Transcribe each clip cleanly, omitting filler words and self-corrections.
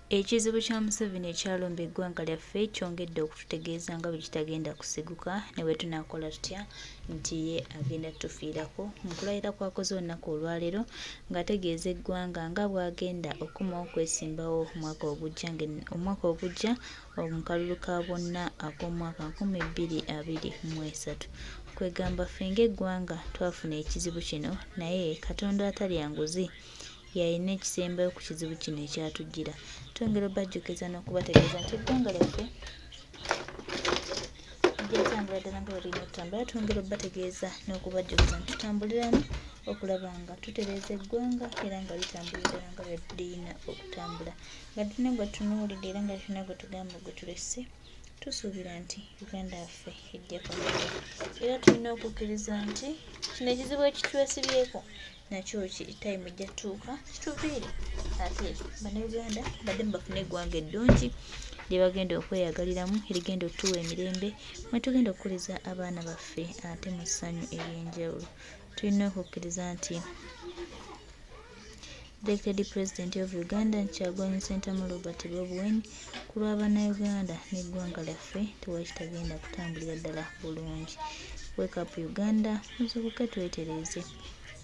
Ekizibu kya Museveni ekyalumba eggwanga lyaffe kyongedde okututegeeza nga bwe kitagenda kusiguka ne bwe tunaakola tutya nti ye agenda tufiirako. Mu kulayira kw'akoze olunaku olwaleero ng'ategeeza eggwanga nga bw'agenda okukomawo okwesimbawo omwaka ogujja mu kalulu ka bonna ak'omwaka 2023. Kwegamba ffe ng'eggwanga twafuna ekizibu kino naye Katonda atalya nguzi y'alina ekisembayo ku kizibu kino ekyatujjira. Twongera obajjukiza n'okubategeeza nti eggwanga lyaffe lyatambula ddala nga bwe lirina okutambula. Twongera obategeeza n'okubajjukiza nti tutambuliramu okulaba nga tutereeza eggwanga era nga litambulira ddala nga bwe lirina okutambula. Nga tulina gwe tutunuulidde era nga tulina gwe tugamba gwe tulese, tusuubira nti Uganda yaffe ejja kunyuma. Era tulina okukkiriza nti kino ekizibu ekitwesibyeko nakyo time ejja tutuuka kituviire ate Bannayuganda baddemu bafune eggwanga eddungi lye bagenda okweyagaliramu erigenda otuwa emirembe mwe tugenda okukuliza abaana baffe ate mu ssanyu ery'enjawulo. Tulina okukkiriza nti Elected President of Uganda Kyagulanyi Ssentamu Robert Bobi Wine ku lwa Bannayuganda n'eggwanga lyaffe tewali kitagenda kutambulira ddala bulungi. Wake up Uganda, muzuukuke twetereeze,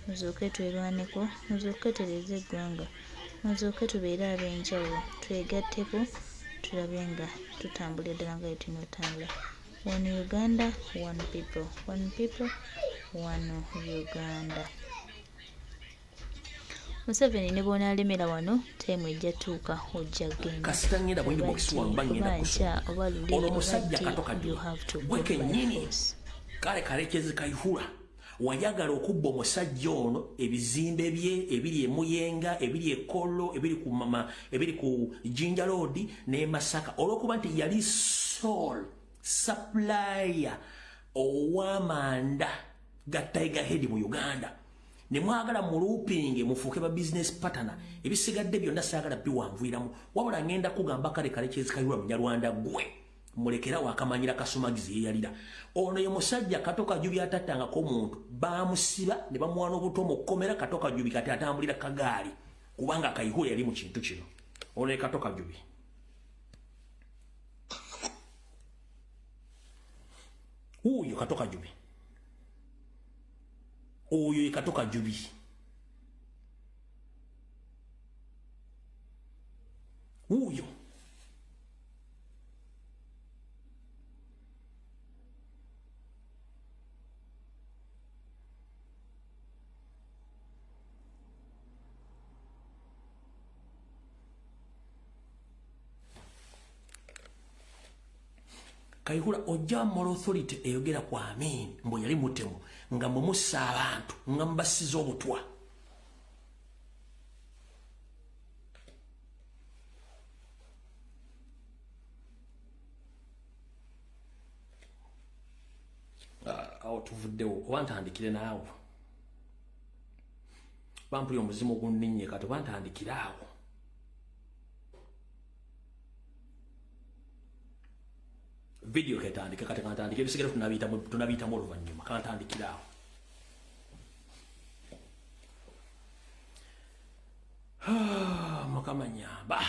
muzuukuke twerwaneko, muzuukuke tutereeze eggwanga, muzuukuke tubeere ab'enjawulo, twegatteko tulabe nga tutambulira ddala nga bwe tulina otambula. One Uganda, one people, one people, one Uganda. Museveni ne bw'onaalemera wano time ejja tuuka ojja genda. Kasita ngenda ku inbox wange mba ngenda Oba nkya kusoma. oba luli Ono oba musajja ddi Kato you Kajubi have to gwe go by kennyini force. kale Kalekezi Kayihura wayagala okubba omusajja ono ebizimbe bye ebiri e Muyenga, ebiri e Kololo, ebiri ku mama, ebiri ku Jinja Road ne Masaka olw'okuba nti yali sole supplier ow'amanda ga Tiger Head mu Uganda. Ne mwagala mulupinge mufuuke ba business partner, ebisigadde byonna saagala biwanvuyiramu, wabula ngenda kugamba kale Kalekezi Kayihura Munyarwanda gwe mulekera wakamanyira kasumagizi yeyalira. Ono ye musajja Kato Kajubi atattangako omuntu, baamusiba ne bamuwa n'obuto mu kkomera. Kato Kajubi kati atambulira kagaali kubanga Kayihura yali mu kintu kino. Ono ye Kato Kajubi. Wuuyo Kato Kajubi, oyo ye Kato Kajubi. Wuuyo Kayihura ojja moral authority eyogera ku Amin mbu yali mutemu nga mumussa abantu nga mubasiza obutwa. Awo tuvuddewo oba ntandikire naawe bampuli omuzimu ogunninnye kati oba ntandikire awo. Video ketandike kati kantandike ebisigala tunabiyitamu oluvannyuma kantandikire awo. Mukama nyamba.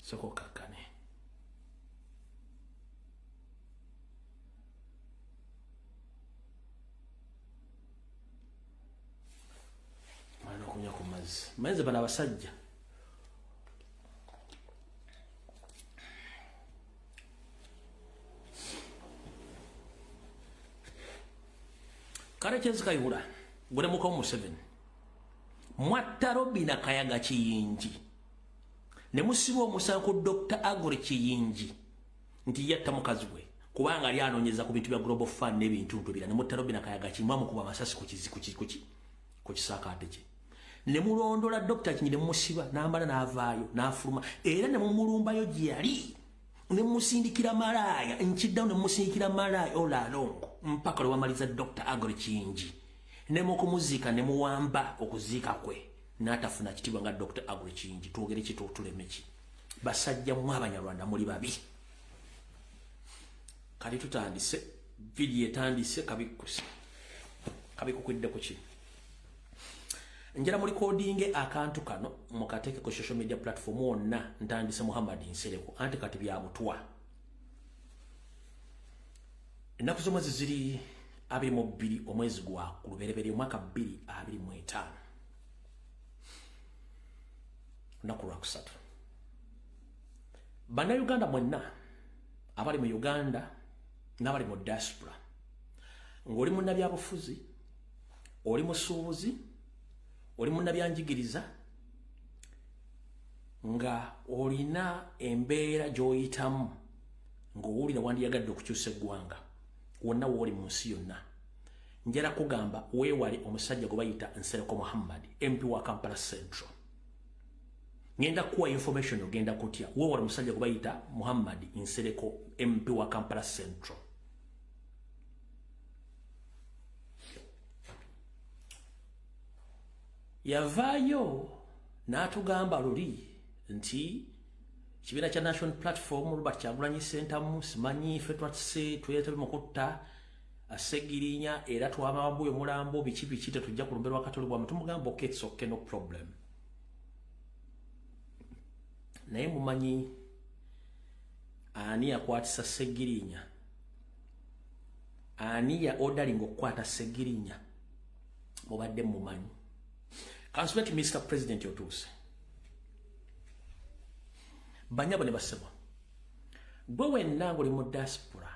Soko kakkane. Mwana okunywa ku mazzi. Mazzi bano abasajja. Kalekezi Kayihura gwe muka Museveni mwatta Robina Kayaga Kiyingi ne musiba omusango ku Dr. Agri Kiyingi nti yatta mukazi we kubanga ali anoonyeza ku bintu bya Global Fund n'ebintu ntubira ne mutta Robina Kayaga Kiyingi mwamukuba amasasi ku kizi ku ki ku kisaakaate kye ne mulondola Dr. Kiyingi ne mumusiba n'amala n'avaayo n'afuluma era ne mumulumbayo gye yali ne musindikira malaaya nkiddawo ne musindikira malaaya all along mpaka lwe bamaliza Dr. Agri Kiyingi ne mukumuziika ne muwamba okuziika kwe n'atafuna kitiibwa nga Dr. Agri Kiyingi. Twogere ki tuleme ki? Basajja mmwe Abanyarwanda muli babi. Kati tutandise. Vidiyo etandise. Kabikkuse, kabikukwidde ku ki? Njala mu recordinge akantu kano, mukateeke ku social media platform wonna. Ntandise Muhammad Nsereko, anti kati bya butwa. Ennaku z'omwezi ziri 22, omwezi gwa ku lubereberye, omwaka 2025, lunaku lwakusatu. Bannayuganda mwenna abali mu Uganda n'abali mu diaspora, ng'oli munnabyabufuzi, oli musuubuzi, oli munnabyanjigiriza, nga olina embeera gy'oyitamu, ng'owulira wandiyagadde okukyusa eggwanga, wonna wooli mu nsi yonna, njala kugamba weewale omusajja gwe bayita Nsereko Muhammad, MP wa Kampala Central. Ngenda kuwa information, ogenda kutya. Weewale omusajja gwe bayita Muhammad Nsereko, MP wa Kampala Central. Yavaayo n'atugamba luli nti kibiina kya National Platform, Robert Kyagulanyi Ssentamu, simanyi ffe twatise, tweyetabe mu kutta Segirinya, era twamambuye omulambo, biki biki, tetujja ku lumbe lwa Katoli bwamu. Tumugamba, "Okay, it's okay, no problem." Naye mumanyi ani yakwatisa Segirinya? Ani ya ordering okukwata Segirinya? Mubadde mumanyi. Kansubeti, Mr President, otuuse. Banyabo ne basebo, gwe wenna ng'oli mu diaspora,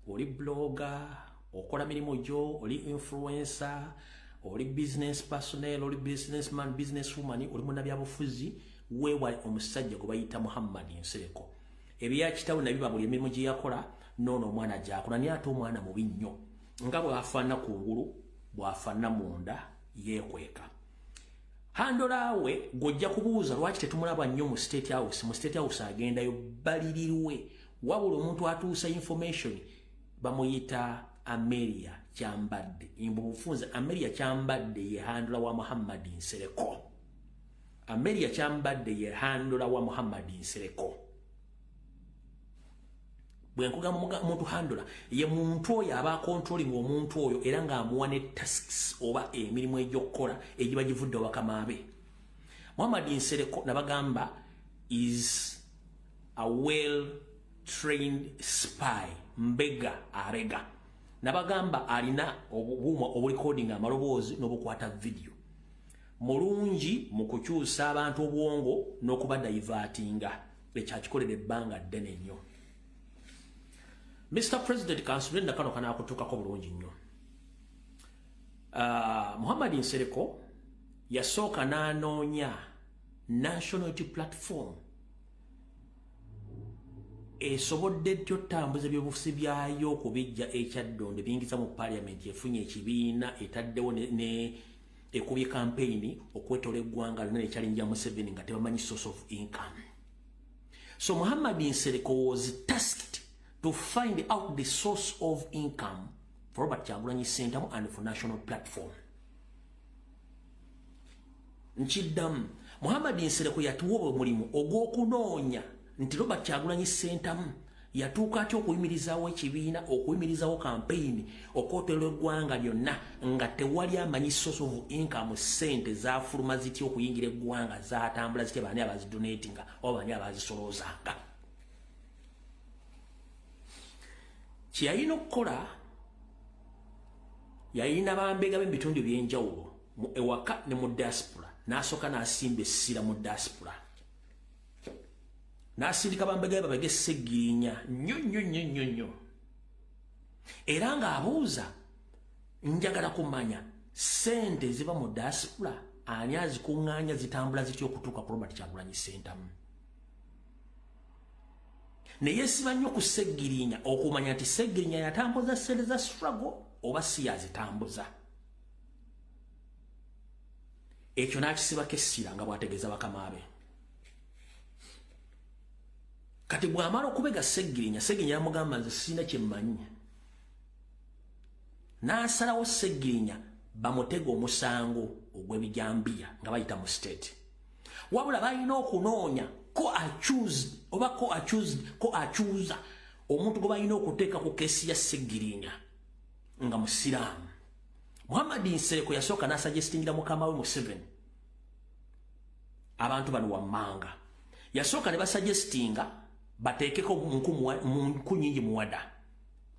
oli blogger, okola mirimu gyo, oli influencer, oli business personnel, oli businessman, business woman, oli munnabyabufuzi, weewale omusajja gwe bayita Muhammad Nsereko. Ebyakitawe nabiba buli emirimu gye yakola, noono omwana gyakola, naye ate omwana mubi nnyo. Nga bw'afaanana kungulu, bw'afaanana munda, yeekweka. Handler we gw'ojja kubuuza lwaki tetumulaba nnyo mu State House. Mu State House agendayo balirirwe. Wabula omuntu atuusa information bamuyita Amelia Kyambadde. Mbu bufunze, Amelia Kyambadde ye handler wa Muhammad Nsereko. Amelia Kyambadde ye handler wa Muhammad Nsereko. Bwe nkugamba muntu handler, ye muntu oyo aba controlling omuntu oyo, era ng'amuwa ne tasks oba emirimu egy'okukola egiba givudde wakamaabe. Muhammad Nsereko, nabagamba, is a well trained spy, mbega abega. Nabagamba alina obuuma oburecording amaloboozi n'obukwata video, mulungi mu kukyusa abantu obwongo n'okubadivertinga. Ekyakikolera ebbanga ddene nnyo. Mr President, kansubire nakano kanakutuukako bulungi nnyo. Muhammad Nsereko yasooka n'anoonya National Unity Platform esobodde etya otambuza ebyobufuzi byayo okubijja ekyaddondo ebiyingiza mu parliament, efunye ekibiina, etaddewo ne ekubye campaign okwetola eggwanga lyonna nekyalinja Museveni, nga tebamanyi source of income. So Muhammad Nsereko was tasked to find out the source of income for Robert Kyagulanyi Ssentamu and for National Platform. Nkiddamu, Muhammad Nsereko yatuwa omulimu ogw'okunoonya nti Robert Kyagulanyi Ssentamu yatuuka atya okuyimirizaawo ekibiina, okuyimirizaawo campaign okwotera eggwanga lyonna, nga tewali amanyi source of income. Ssente zafuluma zitya okuyingira eggwanga? Zatambula zitya? Baani abazidonatinga oba baani abazisoloozanga? Kyeyalina okukola, yalina bambega b'ebitundu ebyenjawulo ewaka ne mu diaspora. N'asooka n'asimba essira mu diaspora, n'asindika bambega babege Segirinya nnyo nnyo nnyo nnyo nnyo, era ng'abuuza, "Njagala kumanya ssente ziva mu diaspora, ani azikuŋŋaanya? Zitambula zitya okutuuka ku Robert Kyagulanyi Ssentamu?" Naye siba nnyo ku Segirinya okumanya nti Segirinya yatambuza ssente za struggle oba si yazitambuza. Ekyo n'akisibako essira nga bw'ategeeza bakama be. Kati bw'amala okubega Segirinya, Segirinya yamugamba, "Nze sirina kye mmanyi." N'asalawo Segirinya bamutega omusango ogw'ebijambiya nga bayita mu state. Wabula balina okunoonya ko accused oba ko accused, ko accuser, omuntu gwe balina okuteeka ku case ya Segirinya. Nga musiraamu. Muhammad Nsereko yasooka n'asuggestingira mukama we Museveni abantu bano wammanga. Yasooka ne basuggestinga bateekeko mu nku nyingi muwada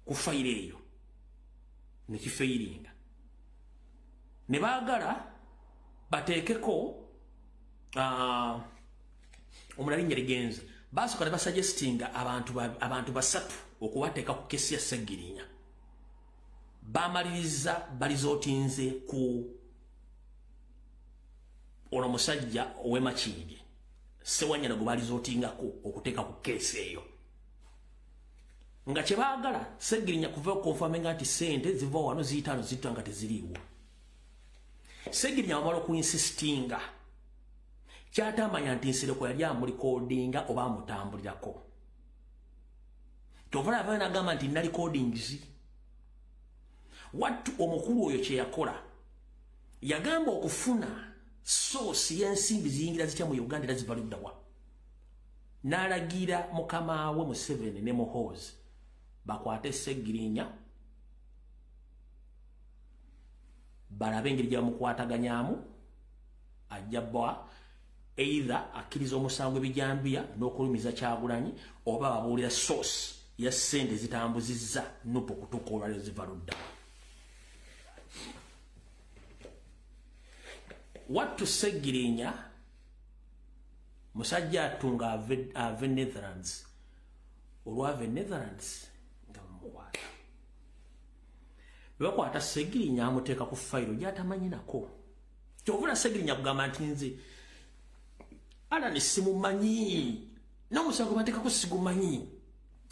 ku fayiro eyo, ne kifailinga. Ne baagala bateekeko omulala, linnya ligenze. Basooka ne basuggestinga abantu basatu okubateeka ku kesi ya Segirinya. Bamaliriza balizotinze ku ono musajja ow'emakindye, Sewanyana, gwe balizotingako okuteeka ku keesi eyo, nga kyebaagala Segirinya kuva okonfaminga nti sente ziva wano, ziyita wano, ziyita, nga teziriiwo. Segirinya wamala okuinsistinga, kyatamanya nti Nsereko yali amurecordinga oba amutambulirako. Kyova laba nagamba nti nina recordings. Wattu omukulu oyo kye yakola, yagamba okufuna source y'ensimbi ziyingira zitya mu Uganda era ziva luddawa, n'alagira mukama we Museveni ne Muhoozi bakwate Segirinya, balabe engeri gye bamukwataganyamu, ajja bwa either akkiriza omusango ebijambiya n'okulumiza Kyagulanyi, oba babuulira source ya ssente zitambuzizza NUP okutuuka olwaliro ziva ludda. Wattu Segirinya musajja atunga ave Netherlands. Olwava e Netherlands nga bamukwata. Bwe bakwata Segirinya, amuteeka ku fayiro gy'atamanyi nako. Kyovula Segirinya kugamba nti nze Alani simumanyi, n'omusango bateekako sigumanyi,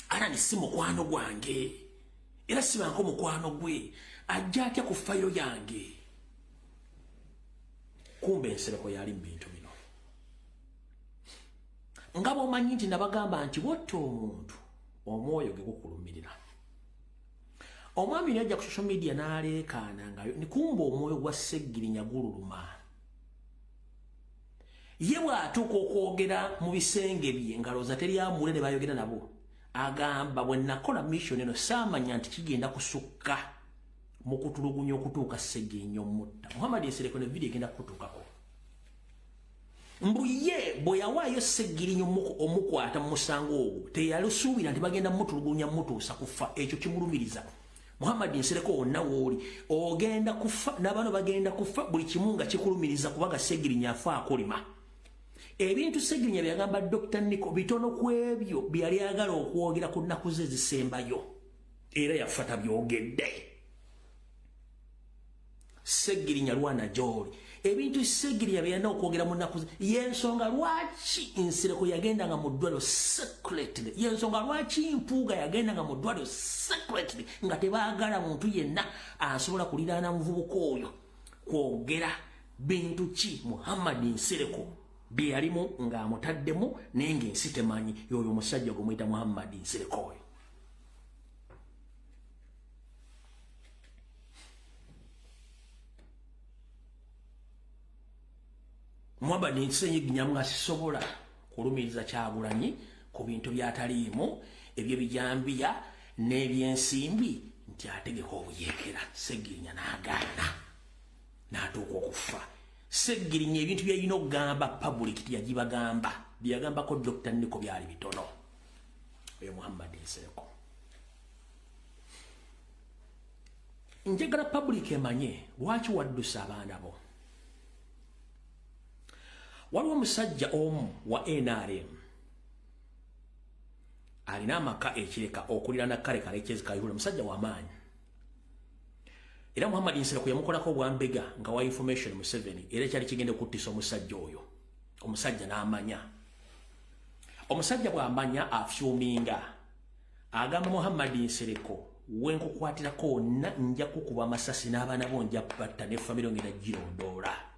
Alani si mukwano gwange era sibanko mukwano gwe, ajja atya ku fayiro yange? Kumbe Ensereko yali mu bintu bino. Nga bw'omanyi nti nabagamba nti wotta omuntu, omwoyo ge gukulumirira. Omwami yajja ku social media n'aleekaana nga nikumba omwoyo gwa Segirinya gululuma. Ye bw'atuuka okwogera mu bisenge bye nga lowooza teryamuwule ne bayogera nabo, agamba, "Bwe nakola mission eno, saamanya nti kigenda kusukka mu kutulugunya okutuuka Segirinya omutta." Muhammad Nsereko, ne video egenda kukutuukako. Mbu ye bwe yawaayo Segirinya omukwata mu musango ogwo, teyalusuubira nti bagenda mutulugunya mutuusa kufa. Ekyo kimulumiriza. Muhammad Nsereko, wonna wooli ogenda kufa, n'abano bagenda kufa, buli kimu nga kikulumiriza, kubanga Segirinya afa akolima. Ebintu Segirinya byeyagamba Dr Nico bitono ku ebyo byeyali ayagala okwogera ku nnaku ze ezisembayo, era yafa tabyogedde. Segirinya lwana gyoli, ebintu Segirinya byeyalina okwogera mu nnaku, yensonga lwaki Nsereko yagendanga mu ddwaliro secretly, yensonga lwaki Mpuuga yagendanga mu ddwaliro secretly, nga tebaagala muntu yenna asobola kuliraana muvubuka oyo kwogera bintu ki Muhammad Nsereko bye yalimu ng'amutaddemu, naye ng'ensi temanyi. Yoyo omusajja gwemuyita Muhammad Nsereko oyo. Mwaba nensenyiginyamu nga sisobola kulumiriza Kyagulanyi ku bintu byataliimu, ebyebijambiya n'ebyensimbi, nti ategeka obuyeekera. Segirinya n'agaana n'atuuka okufa. Segirinya ebintu byalina okugamba public teyagibagamba. Byeyagambako Dr Nico byali bitono. Oyo Muhammad Nsereko, njagala public emanye lwaki waddusa abaana bo. Waliwo omusajja omu wa NRM alina amaka ekireka okulirana kale Kalekezi Kayihura, musajja w'amaanyi, era Muhammad Nsereko yamukolako obwambega nga wa information Museveni, era ekyali kigenda okuttisa omusajja oyo. Omusajja n'amanya. Omusajja bw'amanya, afyuminga, agamba Muhammad Nsereko, "Wenkukwatirako wonna nja kukuba amasasi n'abaana bo nja batta, ne famire ngenda girondoola."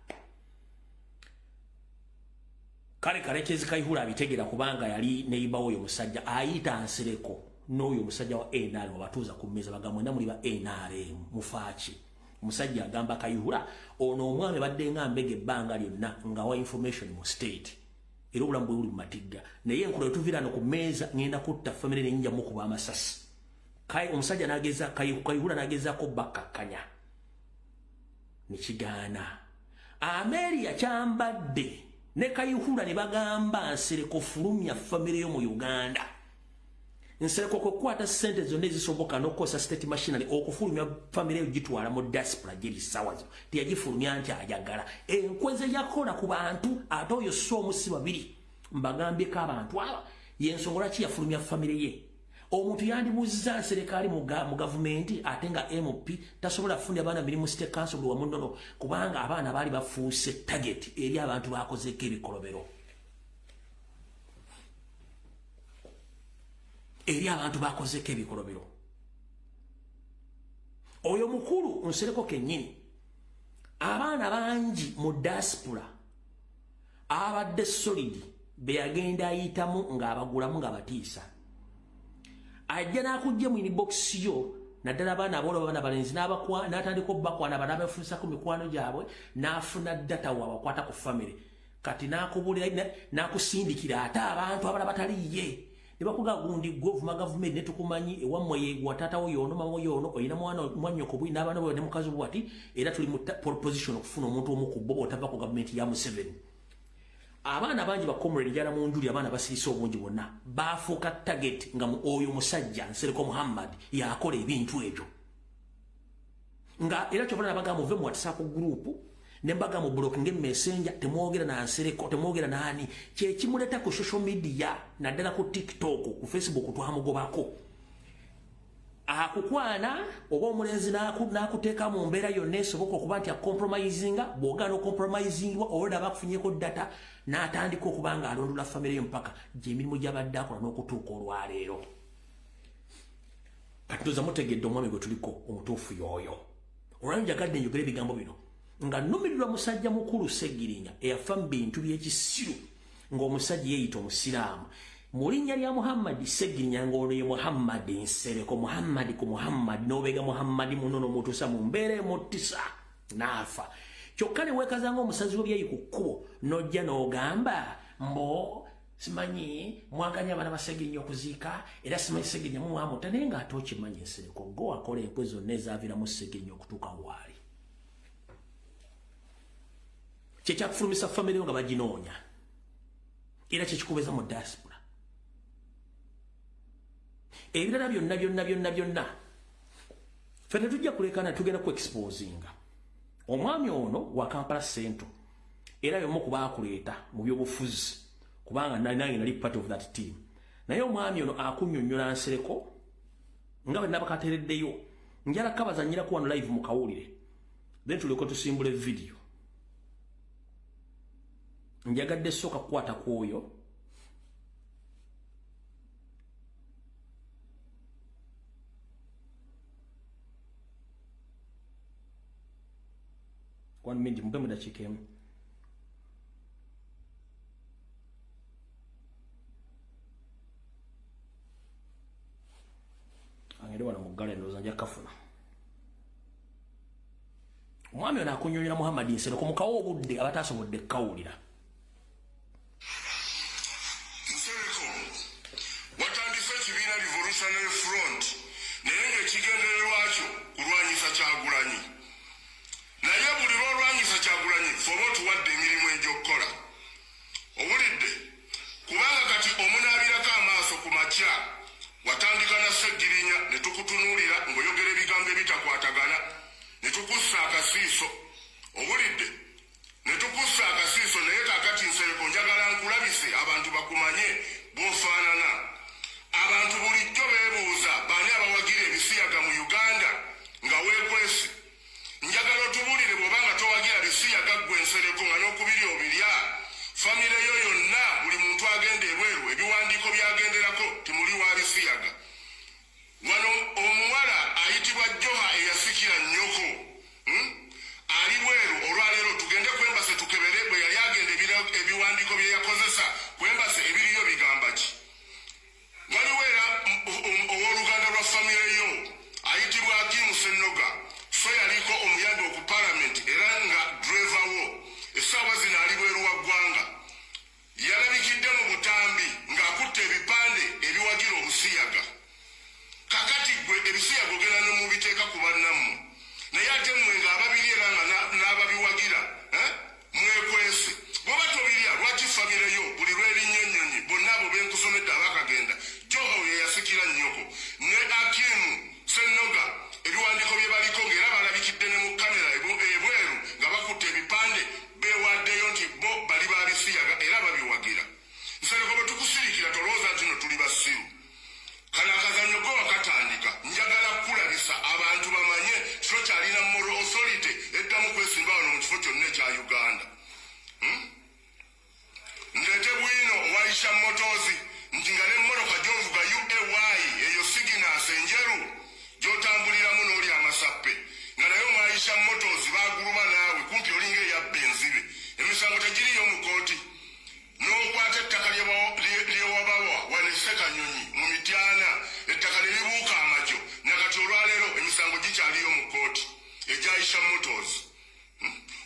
Kale Kalekezi Kayihura abitegera, kubanga yali neibawo oyo omusajja. Ayita Nsereko n'oyo omusajja wa NRM, abatuuza ku mmeeza, bagamba, "Mwena muli ba NRM, mufaaki?" Omusajja agamba Kayihura, "Ono omwami badde nga mbega ebbanga lyonna nga wa information mu state, era obulamu bwe buli mu matigga, naye enkola etuviirano ku mmeeza, ngenda kutta famire nenja mukuba amasasi." Kai omusajja n'ageza Kayihura n'agezaako bakkakkanya ne kigaana. Amelia Kyambadde ne Kayihura ne bagamba Nsereko fulumya famire yo mu Uganda. Nsereko kukwata ssente zonna ezisoboka n'okukozesa state machinery okufulumya famire yo gitwala mu diaspora giri ssaawa zino. Teyagifulumya nti ayagala. Enkwe ze yakola ku bantu ate oyo si omu si babiri. Mbagambyeko abantu aba y'ensonga lwaki yafulumya famire ye. Omuntu yandibuuzizza Nsereko ali mu gavumenti ate nga MP tasobola kufunira baana mirimu state council buli wamu nnono kubanga abaana baali bafuuse target eri abantu baakozeeko ebikolobero. Eri abantu bakozeeko ebikolobero. Oyo mukulu Nsereko kennyini abaana bangi mu diaspora abadde solid be yagenda ayitamu ng'abagulamu ng'abatiisa. Ajja n'akujja mu inbox yo naddala abaana abawala abaana abalenzi n'atandika obbakwana bano abafuusako mikwano gyabwe n'afuna data waabwe akwata ku famire kati n'akubuulira n'akusindikira ate abantu abalala batali ye ne bakuga gundi gwe ovuma gavumenti ne tukumanyi ewammwe yeegwa taata wo yoono mama wo yoono olina mwana mwannyoko bwi n'abaana bo ne mukazi wo bwati era tuli mu pole position okufuna omuntu omu ku bo bw'otava ku gavumenti ya Museveni. Abaana bangi ba comrade njala mu njuli abaana basirise obungi bonna baafuuka target nga oyo musajja Nsereko Muhammad yakola ebintu ebyo nga era kyova nabagamba muve mu WhatsApp group ne mbaga mu block nge messenger temwogera na Nsereko temwogera nani kyekimuleta ku social media naddala ku TikTok ku Facebook twamugobako akukwana oba omulenzi n'akuteeka mu mbeera yonna esoboka okuba nti acompromisinga bw'ogaana ocompromisingibwa olweda aba akufunyeko data n'atandika okuba nga alondola famire yo mpaka gy'emirimu gy'abadde akola n'okutuuka olwaleero. Kati ndoza mutegedde omwami gwe tuliko omutuufu y'oyo. Olwaleero njagadde njogere ebigambo bino nga nnumirirwa musajja mukulu Ssegirinya eyafa mu bintu by'ekisiru ng'omusajja yeeyita omusiraamu mu linnya lya Muhammad Ssegirinya ng'ono ye Muhammad Nsereko Muhammad ku Muhammad n'obeega Muhammad muno n'omutuusa mu mbeera emuttisa n'afa kyokka ne weekaza ng'omusazi w'ebyeyi ku kkubo n'ojja n'ogamba mbo simanyi mwaganya abaana ba Ssegirinya okuziika era simanyi Ssegirinya mumwamutta naye ng'ate okimanyi Nsereko go akola enkwe zonna ezaaviiramu Ssegirinya okutuuka waali kyekyakufulumisa famire yo nga baginoonya era kyekikubeza mu diaspora. Ebirala byonna byonna byonna byonna ffe tetujja kulekana, tugenda ku exposinga omwami ono wa Kampala Central era y'omu ku baakuleeta mu byobufuzi kubanga nange nali part of that team. Naye omwami ono akunnyonnyola Nsereko nga bwe nabakateereddeyo njala kabazannyirako wano live mu kawulire then tulyoke tusimbule video. Njagadde sooka kukwata ku oyo one minute mube mu dakiika emu. Angende wano mu ggala endowooza nja kafuna. Omwami ono akunyonyola Muhammad Nsereko mukawo obudde abataasobodde kukawulira. Nsereko watandise ekibiina Revolutionary Front naye ng'ekigendererwa kyo kulwanyisa Kyagulanyi. Naye buli lw'olwanyisa Kyagulanyi ffe oba otuwadde emirimu egy'okukola. Owulidde? Kubanga kati omunaabirako amaaso ku makya watandika na Ssegirinya ne tukutunuulira ng'oyogera ebigambo ebitakwatagana ne tukussa akasiiso. Owulidde? Ne tukussa akasiiso naye kaakati Nsereko njagala nkulabise abantu bakumanye bw'ofaanana. Abantu bulijjo beebuuza baani abawagira ebisiyaga mu Uganda nga weekwese. Njagala otubuulire bw'oba nga towagira bisiyaga ggwe Nsereko nga n'okubirya obirya. Famire yo yonna buli muntu agenda ebweru ebiwandiiko by'agenderako timuli wa bisiyaga. Wano omuwala ayitibwa Joha eyasikira nnyoko ali bweru olwaleero tugende ku embase tukebere bwe yali agenda ebiwandiiko bye yakozesa ku embase ebiriyo bigamba ki. Waliwo era owooluganda lwa famire yo ayitibwa Hakim Ssennoga so yaliko omuyambi oku palamenti era nga driver wo essaawa zino ali bweru wa ggwanga. Yalabikidde mu butambi ng'akutte ebipande ebiwagira obusiyaga. Kakati gwe ebisiyaga ogenda ne mubiteeka ku bannammwe, naye ate mmwe ng'ababiri era nga n'ababiwagira, eh? Mwekwese. Bwoba tobirya, lwaki famire yo buli lwerinnya ennyonyi, bonna abo benkusomedde abakagenda, Joho ye yasikira nnyoko ne Akimu Sennoga, ebiwandiiko bye baliko ng'era balabikidde ne mu kamera ebweru nga bakutte ebipande, beewaddeyo nti bo bali babisiyaga era babiwagira. Nsereko, bwe tukusirikira tolowooza nti no tuli basiru. Kano akazannyo go wakatandika. Njagala kukulabisa abantu bamanye kito kyalina moral authority eddamu kwesimba wano mu kifo kyonna ekya Uganda. Ndeete bwino owayisha Motors nti nga n'emmotoka gy'ovuga UAY eyo Siginasi enjeru gy'otambuliramu n'oli amasappe, nga naye omwayisha Motors baguluba naawe kumpi olinga eyabba enzibe, emisango tegiriyo mu kooti, n'okwata ettaka lyewabawa wano e Ssekanyonyi mu Mityana, ettaka ne libuuka amagyo. Nakati olwaleero emisango gikyaliyo mu kooti egyayisha Motors.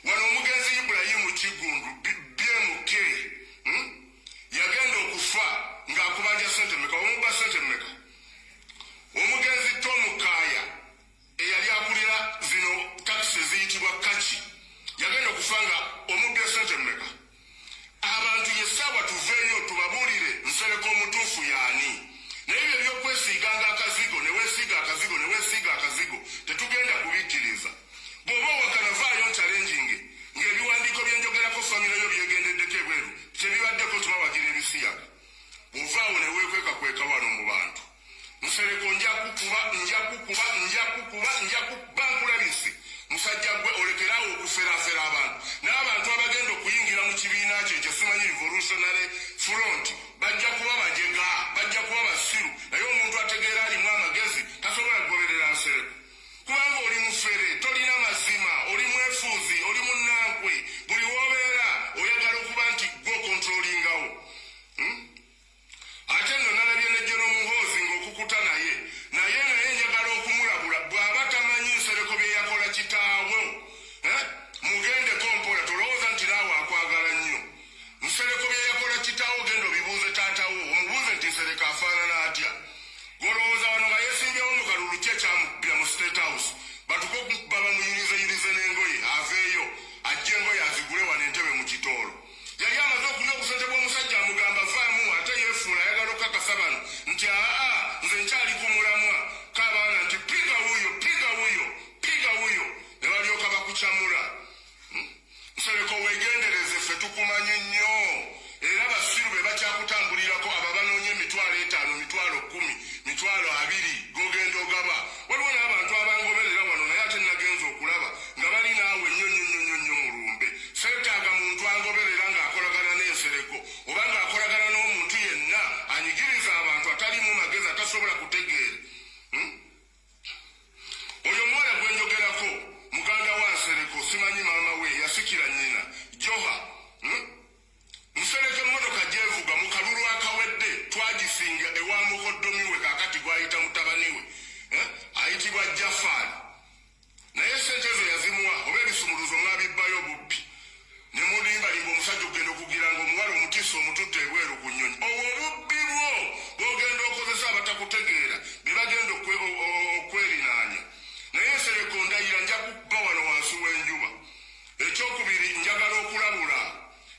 Wano omugenzi Ibulayimu Kigundu BMK, Yagenda okufa ng'akubanja sente meka? Omubba sente meka? Omugenzi Tom Kaya eyali akulira zino takisi eziyitibwa kaki yagenda okufa nga omubbye sente meka? Abantu yessaawa tuveeyo tubabuulire Nsereko omutuufu yaani. Naye ebyo ebyokwesiiganga akazigo, ne weesiiga akazigo, ne weesiiga akazigo, tetugenda kubikkiriza. Bw'oba owakana, vaayo nchallenginge ng'ebiwandiiko byenjogerako famire yo byegendeddeko ebweru kyebibaddeko tibawagira ebisiyaga. Bw'ovaawo ne weekwekakweka wano mu bantu, Nsereko, nja kukuba, nja kukuba, nja kukuba, nja kukuba nkulabise. Musajja gwe, olekeraawo okuferafera abantu. N'abantu abagenda okuyingira mu kibiina kyo ekyo simanyi Revolutionary Front bajja kuba bajega, bajja kuba basiru. Naye omuntu ategeera alimu amagezi tasobola kugoberera Nsereko, kubanga oli mufere, tolina mazima, oli mwefuuzi, oli munnankwe. Buli wobeera oyagala okuba nti gwe okontrolingawo. Ate nno nalabye ne General Muhoozi ng'okukuta naye naye naye njagala okumulabula bw'aba tamanyi Nsereko bye yakola kitaawo, eh? Mugendeko mpola, tolowooza nti naawe akwagala nnyo. Nsereko bye yakola kitaawo, genda obibuuze taatawo, omubuuze nti Nsereko afaanana atya. Golowooza wano nga yeesimbyewo mu kalulu, ki ekyamukubira mu State House? Batuke okuba bamuyirize n'engoye, aveeyo ajje engoye azigule wano entebe mu kitoolo. Yali amaze okulya obusente bw'omusajja, amugamba vaamu, ate yeefuula ayagala okukakasa bano nti aa, nze nkyali ku mulamwa. K'abaana nti piga wuyo, piga wuyo, piga wuyo, ne balyoka bakukyamula. Nsereko, weegendereze, ffe tukumanyi nnyo. Era basiru be bakyakutambulirako, abo banoonya 50,000, 10,000, 20,000 gogenda ogaba. Waliwo n'abantu abangoberera wano, naye ate nagenza okulaba nga bali naawe nnyo nnyo nnyo nnyo nnyo mulumbe. Seetaaga muntu angoberera ng'akolagana n'Ensereko oba ng'akolagana n'omuntu yenna anyigiriza abantu, atalimu magezi, atasobola kutegeera. Oyo omuwala gwe njogerako muganda wa Nsereko, simanyi maama we yasikira nnyina Joha, Nsereko emmotoka gyevuga mu kalulu akawedde twagisinga ewa mukoddomi we, kaakati gwayita mutabani we, eh? Ayitibwa Jafaali. Naye sente ezo yazimuwa oba ebisumuluzo mwabibbayo bubbi ne mulimbalimba omusajja okugenda okugira nga omuwala omutiisa omututte ebweru ku nnyonyi. Obwo obubbi bwo bwogenda okozesa abatakutegeera be bagenda okwerinaanya. Naye Nsereko, ndayira nja kukuba wano wansi w'enjuba. Ekyokubiri, njagala okulabula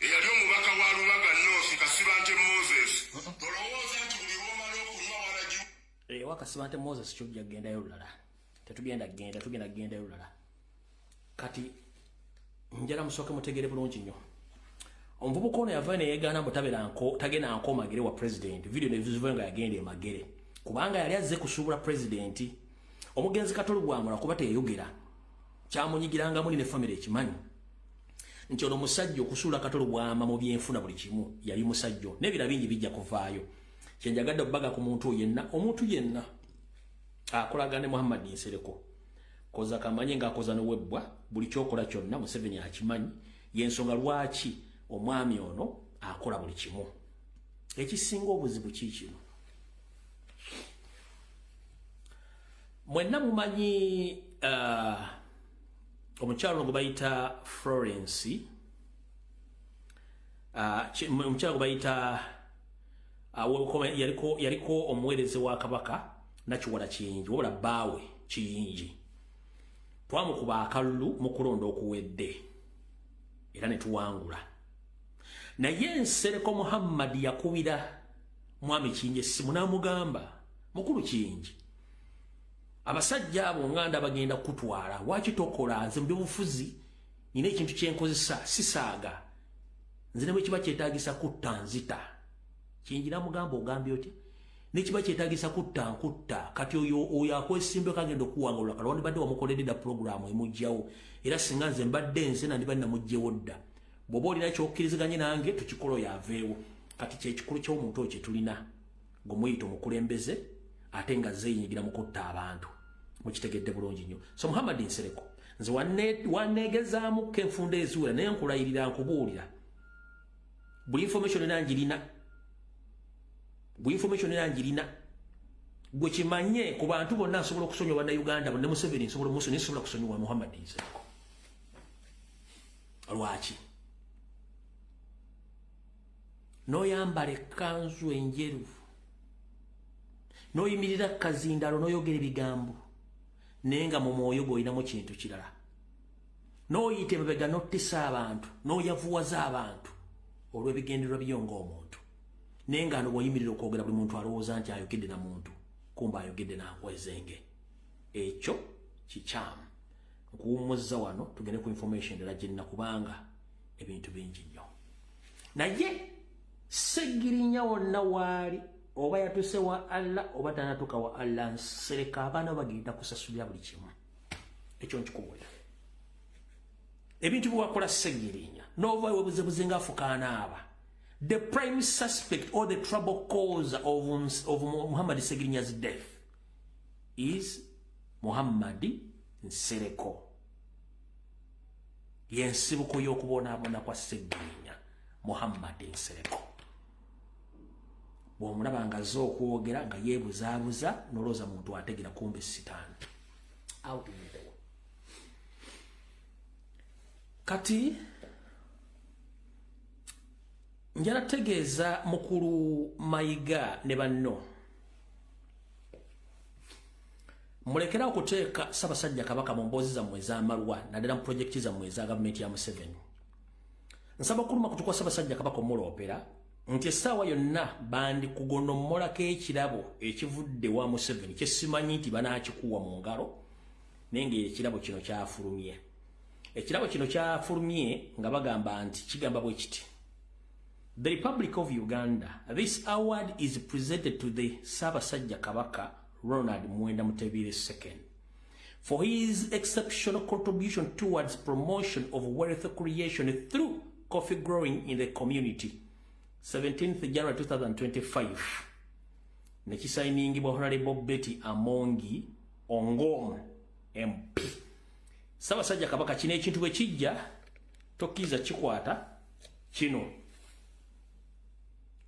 eyali omubaka wa Lubaga North, Kasibante Moses. Tolowooza nti buli lwomala okunywa walagi. Ewa Kasibante Moses kyojja kugendayo lulala. Tetugenda genda, tugenda kugendayo lulala. Kati njala musooke mutegere bulungi nnyo. Omuvubuka ono yavayo neyegaana mbu tabeera nko tagenda nko Magere wa president. Video nezivayo nga yagenda e Magere kubanga yali azze kusuubula president omugenzi Katolu Bwamula, kuba teyayogera kyamunyigiranga muli ne family ekimanyi nti ono musajja okusuula Katolu Bwama mu byenfuna buli kimu yali musajja n'ebira bingi bijja kuvaayo. Kyenjagadde okubaga ku muntu yenna, omuntu yenna akolagana ne Muhammad Nsereko, koza kamanye ng'akoza nowebbwa buli kyokola kyonna Museveni akimanyi. Yensonga lwaki omwami ono akola buli kimu. Ekisinga obuzibu kiikino: mwenna mumanyi omukyalo ono gwe bayita Florence, omukyalo gwe bayita yaliko omuweereza wa kabaka. Nakiwala Kiyingi, wabula bbaawe Kiyingi twamukuba akalulu mu kulonda okuwedde era ne tuwangula. Naye Nsereko Muhammad yakubira mwami Kiyingi essimu n'amugamba, mukulu Kiyingi, abasajja abo nganda bagenda kutwala, waki tokola? Nze mu byobufuzi nina ekintu kyenkozesa, sisaaga, nze ne bwe kiba kyetaagisa kutta nzita. Kiyingi n'amugamba, ogambye otya? Nekiba kyetaagisa kutta nkutta. Kati oyo akwesimbeko agenda okuwangula, kale wandibadde wamukoledde dda puroguramu emugjawo, era singa nze mbadde nze nandibadde namugjewo dda. Bw'oba olina kyokkiriziganye nange tukikola, oyo aveewo. Kati kyekikulu ky'omuntu oyo kyetulina gwe muyita omukulembeze, ate nga zeeyinyigira mu kutta abantu. Mukitegedde bulungi nnyo. So Muhammad Nsereko, nze waneegezaamuko enfunda eziwera, naye nkulayirira, nkubuulira, buli information era njirina, buli information era njirina. Gwe kimanye, ku bantu bonna nsobola okusonyiwa Bannayuganda ne Museveni nsobola omusonyiwa, nsobola kusonyiwa Muhammad Nsereko. Lwaki n'oyambala ekkanzu enjeru, n'oyimirira kazindalo, n'oyogera ebigambo, naye nga mu mwoyo gw'olinamu kintu kirala, n'oyita emabega n'ottisa abantu, n'oyavuwaza abantu olw'ebigendererwa byo ng'omuntu, naye nga no bw'oyimirira okwogera buli muntu alowooza nti ayogedde na muntu, kumba ayogedde nankwezenge? Ekyo kikyamu. Nkuwummuzza wano, tugende ku information endala gyenna, kubanga ebintu bingi nnyo. Naye Segirinya wonna waali, oba yatuse wa Allah oba tanatuka wa Allah, Nsereka abaana bagenda kusasulira buli kimu. Ekyo nkikubuulira. Ebintu byewakola Segirinya, nova webuzebuze nga afukaanaaba, the prime suspect or the trouble cause of Muhammad Segirinya's death is Muhammad Nsereko. Yensibuko y'okubonaabona kwa Segirinya, Muhammad Nsereko. Bw'omulaba nga azze okwogera nga yeebuzaabuza, nolowooza muntu ategera, kumbe sitaani. Out with. Kati njala tegeeza mukulu Mayiga ne banno, mulekera okuteeka Ssaabasajja Kabaka mu mboozi zammwe ez'amalwa, naddala mu pulojekiti zammwe eza gavumenti ya Museveni. Nsaba okuluma kutukwa Ssaabasajja Kabaka omuloopera nti essaawa yonna bandikugonomolako ekirabo ekivudde wa Museveni, kyesimanyi nti banaakikuwa mu ngalo, naye ngaekirabo kino kyafulumye. Ekirabo kino kyafulumye nga bagamba nti kigamba bwe kiti: "The Republic of Uganda, this award is presented to the Ssaabasajja Kabaka Ronald Muwenda Mutebi II for his exceptional contribution towards promotion of wealth creation through coffee growing in the community. 17th January 2025." Nekisayiningibwa Honorable Betty Amongi Ongom, MP. Ssaabasajja Kabaka, kino ekintu bwe kijja tokkiriza kikwata. Kino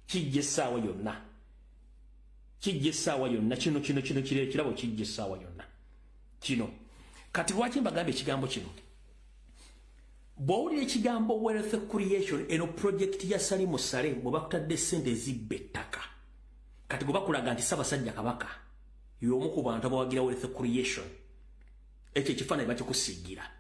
kijja essaawa yonna, kijja essaawa yonna. Kino kiri ekirabo kijja essaawa yonna kino. Kati lwaki mbagamba ekigambo kino? Bw'owulira ekigambo wealth creation, eno project ya Salimu Sale bwe bakutadde ssente ezibba ettaka. Kati gwe bakulaga nti Ssaabasajja Kabaka y'omu ku bantu abawagira wealth creation, ekyo ekifaananyi bakikusiigira.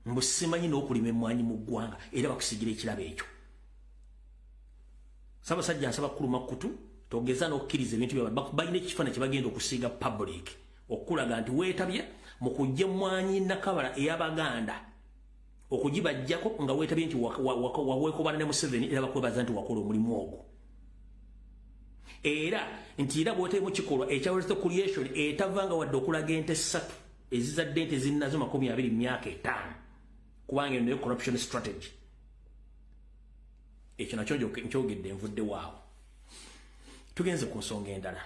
Mbu simanyi n'okulima emmwanyi mu ggwanga, era bakusigira ekirabo ekyo. Ssaabasajja, nsaba kuluma kutu, togeza n'okkiriza ebintu bya balina ekifaananyi kye bagenda okusiiga public okulaga nti weetabye mu kujja emmwanyi Nakabala ey'Abaganda okugibajjako, nga weetabye nti waweekobana ne Museveni, era bakwebaza nti wakola omulimu ogwo, era nti era bw'oteemu kikolwa ekya wealth creation etavanga wadde okulaga ente ssatu ezizadde ente zinnazo 20 mu myaka 5, kubanga eno nayo corruption strategy. Ekyo nakyo nkyogedde, nvudde waawo. Tugenze ku nsonga endala.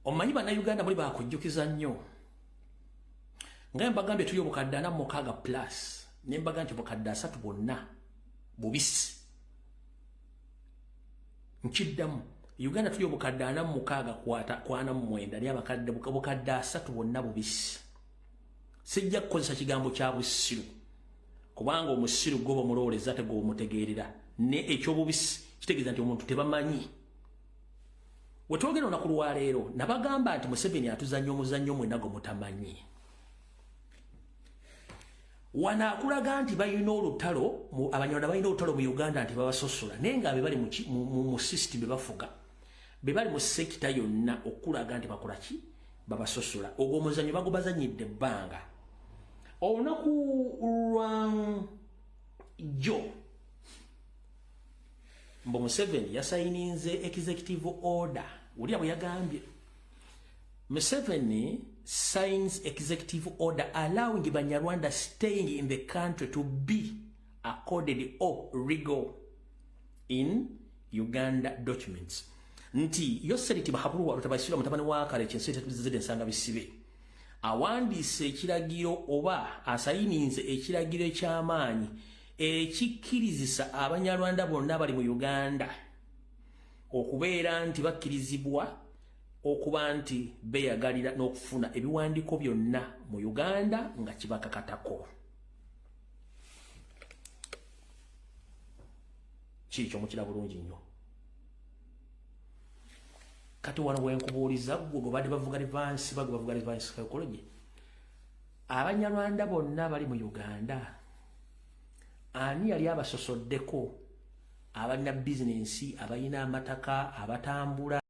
Omanyi Bannayuganda muli bakujjukiza nnyo nga mbagambye tuli obukadde 46 plus, ne mbaga nti obukadde 30 bwonna bubisi. Nkiddamu, Uganda tuli obukadde 46 kwata 49, naye abakadde bukadde 30 bonna bubisi. Sijja kukozesa kigambo kya busiru, kubanga omusiru gwoba omulowooleza tegwomutegeerera, ne ekyobubisi kitegeeza nti omuntu tebamanyi. Wetwogera olunaku lwaleero, nabagamba nti Museveni atuzannya omuzannyo mwenna gwe mutamanyi. Wano akulaga nti balina olutalo, Abanyarwanda balina olutalo mu Uganda nti babasosola, naye nga be bali mu system, bebafuga, be bali mu sector yonna okulaga nti bakola ki? Babasosola. Ogwo omuzannyo bagubazanyidde ebbanga. Olunaku lwa jjo mbu Museveni yasayininze executive order. Wulira bwe yagambye: "Museveni signs executive order allowing Banyarwanda staying in the country to be accorded all legal in Uganda documents." Nti Yoseri Tibuhaburwa Rutabaisira, mutabani wa kale kinsi tetuzizidde ensanga bisibe, awandiise ekiragiro oba asayininze ekiragiro eky'amaanyi ekikkirizisa Abanyarwanda bonna abali mu Uganda okubeera nti bakkirizibwa okuba nti beeyagalira n'okufuna ebiwandiiko byonna mu Uganda nga kibakakatako. Kiikyo mukira bulungi nnyo. Kati wano wenkubuuliza ggwe gwe badde bavuga reverse, bagwe bavuga reverse psychology, Abanyarwanda bonna bali mu Uganda, ani yali abasosoddeko? Abalina bizinensi, abalina amataka, abatambula.